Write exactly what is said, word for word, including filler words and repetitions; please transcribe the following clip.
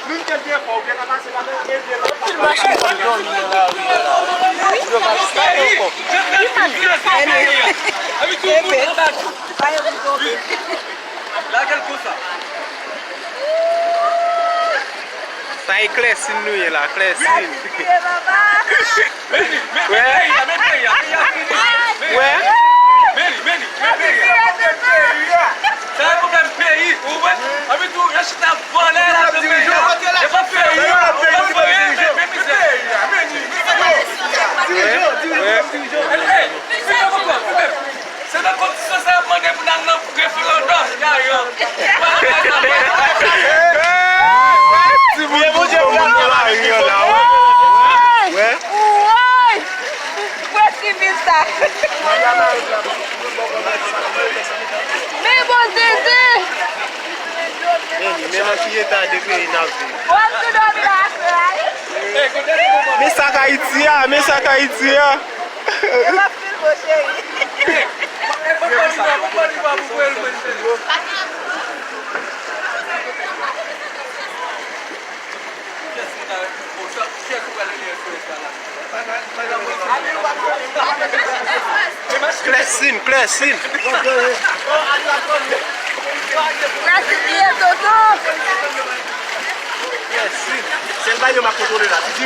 Moun ki byen fò, ou gen kapasite la, men byen fò. Tout machin ap dòmi nan lari a la. Yo pa stop ankò. Lage l konsa. Sa e Klèsin nou ye la, Klèsin. Meni, meni, meni peyi a, meni peyi a, peyi a fini. Wè. Meni, meni, meni peyi a. Sa e pwoblèm peyi, ou wè? Anpi tou, yo chita vòlè la, se peyi a. E pa peyi a, ou pa vòlè, men, men mizè. Dirijan, dirijan, dirijan. Hey, hey, fini ankò, fini. Se nan kondisyon sa y ap mande pou n al nan referandòm, ya yo. Ti moun pou moun nan lari an la, wè. Wè. Woy! Prèske vin sa. Men bon Zezi! Men, men nan ki eta de peyi n ap viv. W ap tou dòmi la, frè. Men sa k Ayiti a, men sa k Ayiti a. E m ap filme w, cheri. Klèsin, Klèsin. Klèsin, piye Toto. Klèsin. Sèl bagay yo m ap kontwole la.